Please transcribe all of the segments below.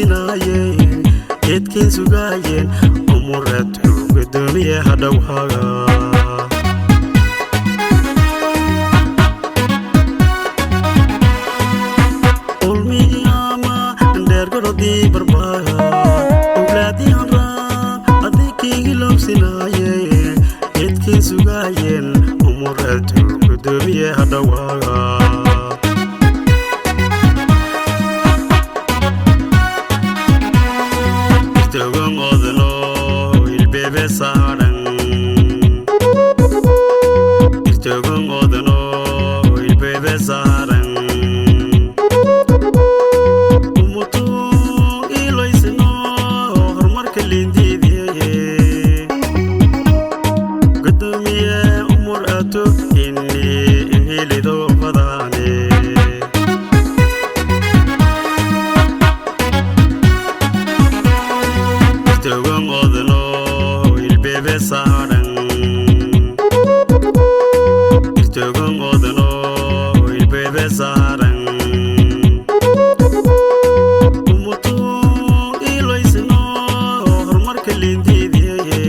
ilowsinaayeen eedkiin sugaayeen umuratu gudoomiye hadhowhaga. Ulmiyama dheergorodii barbaaga owlaadiyanra adinkii ilowsinaayeen eedkiin sugaayeen umuratu gudoomiye hadhowhaga. Irtogon odno ilbebe saaran, irtogon odno ilbebe saaran, umutu iloysino horumarka lindiidiye gudoomiye umur ato ini inhelido fadaane. Irtogon odno ilbebe saaran, irtogon odno ilbebe saaran, umutu iloysino horumarka lindiidiye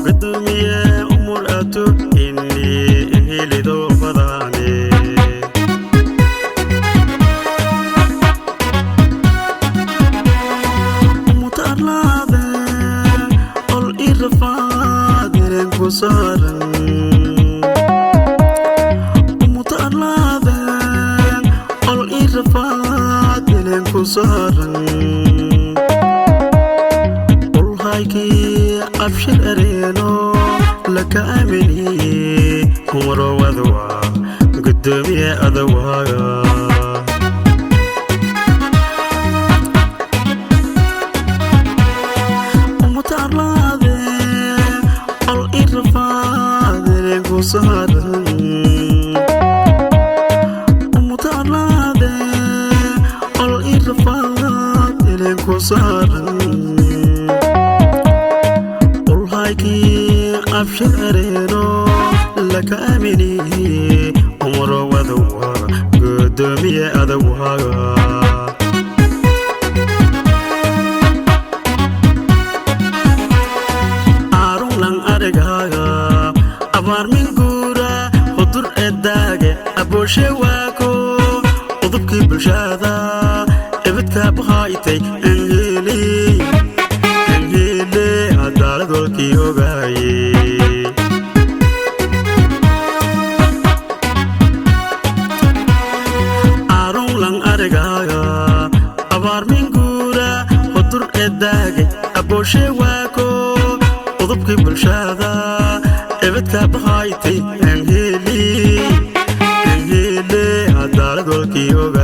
gudoomiye umur ato ini inhelido fadaane. Umuta arlaade ol irafaad inaan ku saaran, umuta arlaade ol irafaad inaan ku saaran, ulhaykii abshir areeno laka aaminiye umarowadwa gudoomiye adawaaga. Umuta arlaade ol irafaad inaan ku saaran, umuta arlaade ol irafaad inaan ku saaran, ulhaykii abshir areeno laka aaminiye umarowadwa gudoomiye adawaaga. Aarunglan arigaaga abaarmin guura hudur edaage abooshe waako udubkii bulshada ebidka bahaaytay enheli enhele cadaalad walkii ogaaye. Aarunglan arigaaga abaarmin guura hudur edaage abooshe waako udubkii bulshada ebidka bahaaytay enheli enhele cadaalad walkii ogaaye.